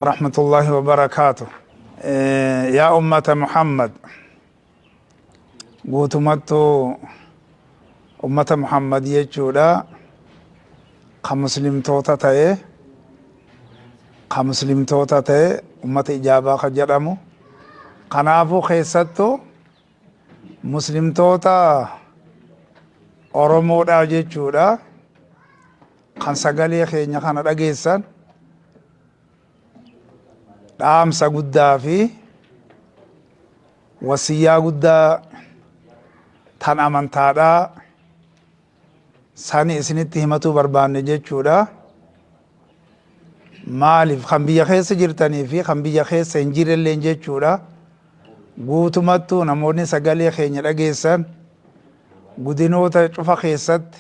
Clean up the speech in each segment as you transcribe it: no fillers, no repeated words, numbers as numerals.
Rahmatullahi wabarakaatu. Yaa ummata Muhammad, guutumattuu ummata Muhammad jechuudha, ka muslimtoota ta'e, ka muslimtoota ta'e, ummata ijaabaa ka jedhamu. Kanaafuu keessattuu muslimtoota Oromoodhaa jechuudha, kan sagalee keenya kana dhageessan, dhaamsa guddaa fi wasiyyaa guddaa tan amantaadhaa sani isinitti himatuu barbaanne jechuudha. Maaliif kan biyya keessa jirtanii fi kan biyya keessa hin jirrelleen jechuudha. Guutumattuu namoonni sagalee keenya dhageessan gudinoota cufa keessatti,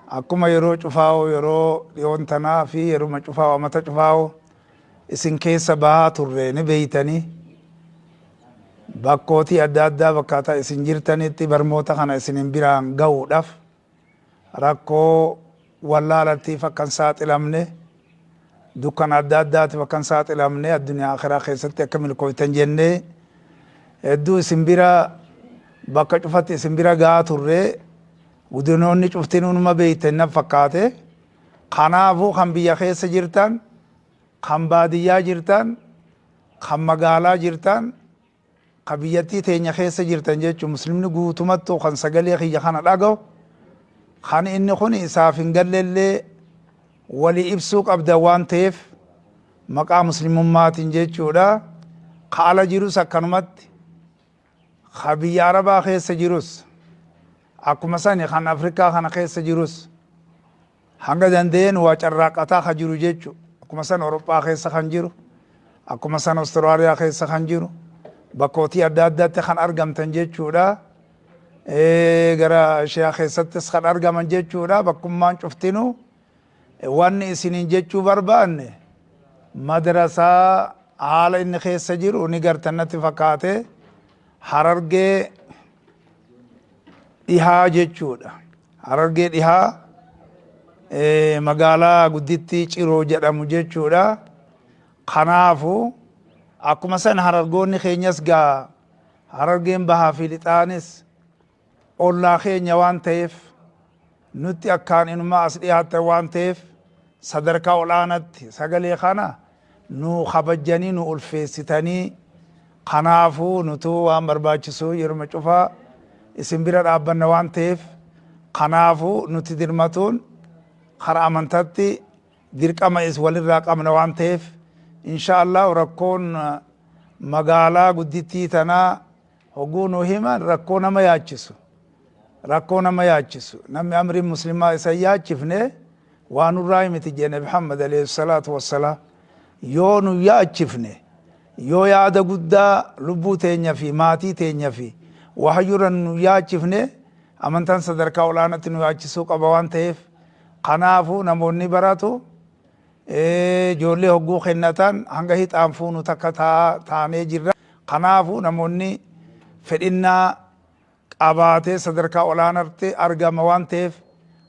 akkuma yeroo cufaa'oo, yeroo dhiyoon tanaa fi yeruma cufaa'oo, amata cufaa'oo isin keessa bahaa turre ni beeytanii, bakkootii adda addaa bakkaataa isin jirtanitti barmoota kana isinin biraan ga'uudhaaf, rakkoo wallaalattiif akka hin saaxilamne, dukkana adda addaatiif akka hin saaxilamne, addunyaa akhiraa keessatti akka milkooytan jennee hedduu isin bira bakka cufatti isin bira ga'aa turre. Gudinoonni cuftinuu numa beeytan na fakkaate. Kanaafuu kan biyya keessa jirtan, kan baadiyyaa jirtan, kan magaalaa jirtan, kan biyyattii teenya keessa jirtan jechuun, muslimni guutumattuu kan sagalee kiyya kana dhaga'u, kan inni kun isaaf hin gallellee walii ibsuu qabda waan ta'eef, maqaa muslimummaatiin jechuudha. Ka ala jirus akkanumatti, ka biyya Arabaa keessa jirus akkuma sani, kan Afrikaa kana keessa jirus hanga danda'een waa carraaqataa ka jiru jechu. Akkuma san Awurooppaa keessa kan jiru, akkuma san Awustiraaliyaa keessa kan jiru, bakkootii adda addaatti kan argamtan jechuudha. Gara Eshiyaa keessattis kan argaman jechuudha. Bakkummaan cuftinuu wanni isiniin jechuu barbaanne, madrasaa haala inni keessa jiru ni gartan natti fakkaate. Harargee Dhihaa jechuudha. Harargee Dhihaa, magaalaa guddittii Ciroo jedhamu jechuudha. Kanaafu akkuma san Harargoonni keenyas gaa, Harargeen Bahaa fi Lixaanis ollaa keenya waan ta'eef, nutti akkaan inumaa as dhiyaattan waan ta'eef, sadarkaa ol'aanatti sagalee kana nu kabajjanii nu ulfeessitanii, kanaafuu nutuu waan barbaachisu yeruma cufaa isin bira dhaabbanna waan ta'eef, kanaafuu nuti dirmatuun karaa amantatti dirqama is walirraa qabna waan ta'eef, insha Allah rakkoon magaalaa guddittii tanaa hogguu nu himan rakkoo nama yaachisu, rakkoo nama yaachisu. Namni amriin muslimaa isa hin yaachifne waa nurraa miti jee Nabi Muhammad alayhi salaatu wassalaam. Yoo nu yaachifne, yoo yaada guddaa lubbuu teenya fi maatii teenya fi wahayyurra nu yaachifne, amantaan sadarkaa olaanatti nu yaachisuu qaba waan ta'eef, kanaafuu namoonni baratu ijoollee hogguu kennatan hanga hixaan fuunu takka taanee jirra. Kanaafuu namoonni fedhinnaa qabaatee sadarkaa olaanaatti argama waan ta'eef,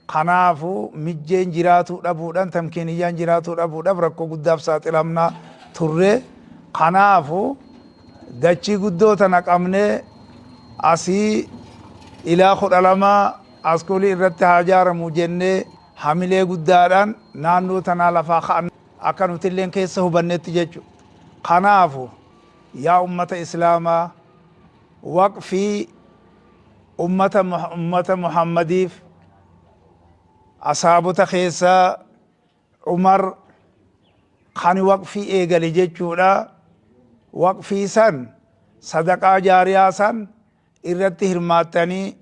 kanaafuu mijjeen jiraatuu dhabuudhaan, tamkiiniyyaan jiraatuu dhabuudhaaf rakkoo guddaaf saaxilamnaa turre. Kanaafuu dachii guddoo tana qabnee asii ilaa 12 askuulii irratti haa ijaaramu jennee hamilee guddaadhaan naannoo tanaa lafaa ka'an, akka nutilleen keessa hubannetti jechu. Kanaafu yaa ummata Islaamaa, waqfii ummata Muhammadiif asaabota keessaa Umar kan waqfii eegale jechuudha. Waqfii san, sadaqaa jaariyaa san irratti hirmaattanii,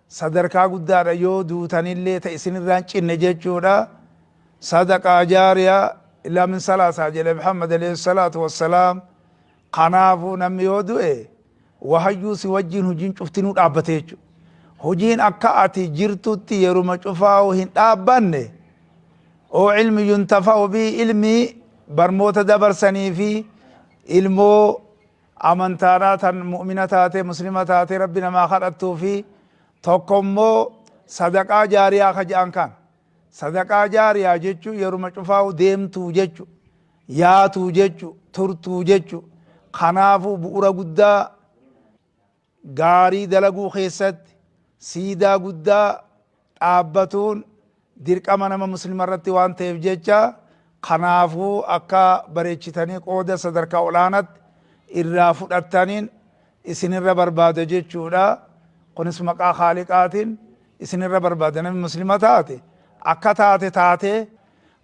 sadarkaa guddaadha yoo duutanillee ta isinirraa hin cinne jechuudha. Sadaqaa jaariyaa illaa min salaasaa jedhe Muhammad alayhi salaatu wassalaam. Kanaafuu namni yoo du'e wahayyuu si wajjin hojiin cuftinuu dhaabbate jechuudha. Hojiin akka ati jirtutti yeruma cufaa'u hin dhaabbanne. Oo ilmi yuntafa'u bii, ilmi barmoota dabarsanii fi ilmoo amantaadhaa tan mu'mina taatee muslima taatee Rabbi namaa kadhattuu fi tokko immoo sadaqaa jaariyaa ka jedhan kan. Sadaqaa jaariyaa jechuun yeruma cufaa'u deemtuu jechu. Yaatuu jechu, turtuu jechu. Kanaafuu bu'ura guddaa gaarii dalaguu keessatti siidaa guddaa dhaabbatuun dirqama nama muslima irratti waan ta'eef jecha, kanaafuu akka bareechitanii qooda sadarkaa olaanaatti irraa fudhattaniin isinirra barbaada jechuudha. Kunis maqaa Khaaliqaatiin isinirra barbaada. Namni muslima taate akka taate taatee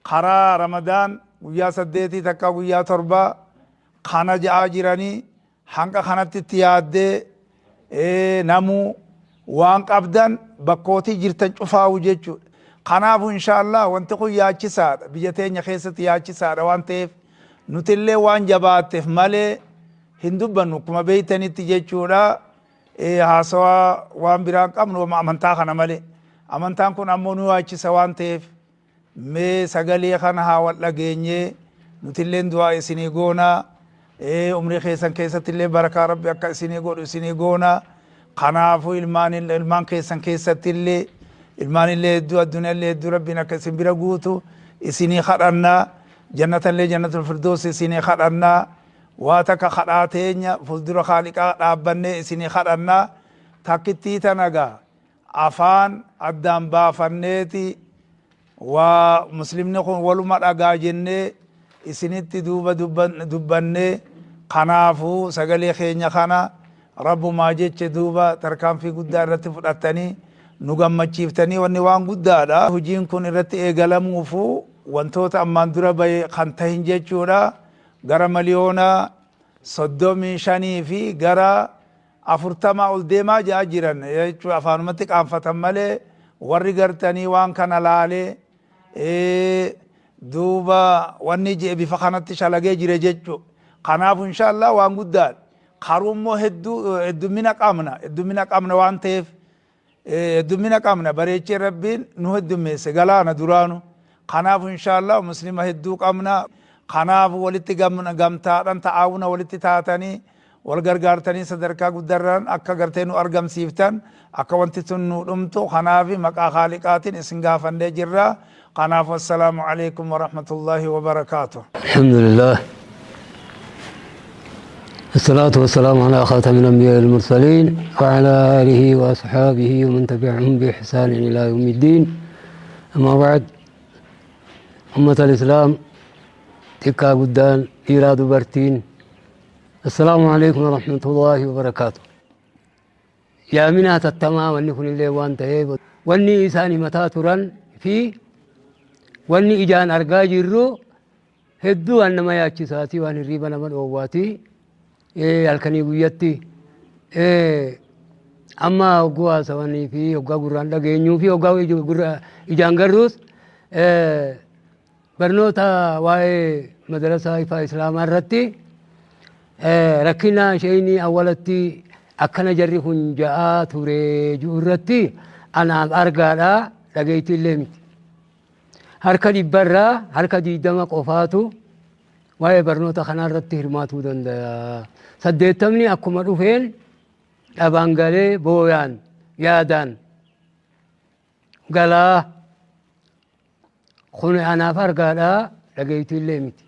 karaa Ramadaan guyyaa 8 takka guyyaa 7 kana ja'aa jiranii hanqa kanatti itti yaaddee, namuu waan qabdan bakkootii jirtan cufaa'u jechuudha. Kanaafuu inshaallah wanti kun yaachisaadha. Biyya teenya keessatti yaachisaadha waan ta'eef nutillee waan jabaatteef malee hin dubbannu akkuma beeytanitti jechuudha. Haasawaa waan biraan qabnu amantaa kana malee. Amantaan kun ammoo nu yaachisa waan ta'eef mee sagalee kana haa wal dhageenyee nutilleen du'aa isinii goonaa. Umrii keessan keessatti illee barakaa Rabbi akka isinii godhu isinii goonaa. Kanaafuu ilmaan keessan keessatti illee, ilmaan illee hedduu, addunyaa illee hedduu Rabbiin akka isin bira guutu isinii kadhannaa. Jannata illee, jannatul firdoos isinii kadhannaa. Waa takka kadhaa teenya fuuldura Khaaliqaa dhaabbannee isinii kadhannaa. Takkittii tana gaa afaan addaan baafanneeti waa muslimni kun waluma dhagaa jennee isinitti duuba dubbannee, kanaafuu sagalee keenya kana Rabbumaa jecha duuba tarkaanfii guddaa irratti fudhattanii nu gammachiiftanii wanni waan guddaadha. Hojiin kun irratti eegalamuufu wantoota ammaan dura bahe kan tahin jechuudha. Gara 35,000,000 fi gara 40 ol deemaa ja'a jiran jechuudha. Afaanumatti qaanfatan malee warri gartanii waan kana laalee duuba wanni ji'e bifa kanatti shalagee jire jechuudha. Kanaafuu inshaallah waan guddaadha. Karuu immoo hedduu heddummina qabna, heddummina qabna waan ta'eef, heddummina qabna, bareechee Rabbiin nu heddummeesse galaana duraanu. Kanaafuu inshaallah muslima hedduu qabna. Kanaafuu walitti gamtaadhaan ta'aawuna walitti taatanii wal gargaartanii sadarkaa guddaarraan akka gartee nu argamsiiftan, akka wanti sun nu dhumtu, kanaaf maqaa Khaaliqaatiin isin gaafannee jirra. Kanaaf wassalaamu alaikum warahmatullahi wabarakaatuh. الحمد لله، الصلاة والسلام على خاتم الأنبياء المرسلين وعلى آله وأصحابه ومن تبعهم بإحسان إلى يوم الدين. أما بعد، أمة الإسلام، xiqqaa guddaan، dhiiraa dubartiin، السلام عليكم ورحمة الله وبركاته. Yaa minaa tattamaa, wanni kunillee waan ta'eef, wanni isaan himataa turan fi wanni ijaan argaa jirru hedduu waan nama yaachisaati, waan hirriiba nama dhoowwaati. Halkanii guyyatti amma hogguu haasawanii fi hoggaa gurraan dhageenyuu fi hoggaa ijaan garruus, barnoota waa'ee madrasaa ifaa islaamaa irratti rakkina isheen awwalatti akkana jarri kun ja'aa ture jiru irratti anaaf argaadha, dhageettii illee miti. Harka dhibbarraa harka 20 qofaatu waa'ee barnoota kanaa irratti hirmaatuu danda'a. 80ni akkuma dhufeen dhabaan galee, booyaan yaadaan galaa. Kun anaaf argaadha, dhageettii illee miti.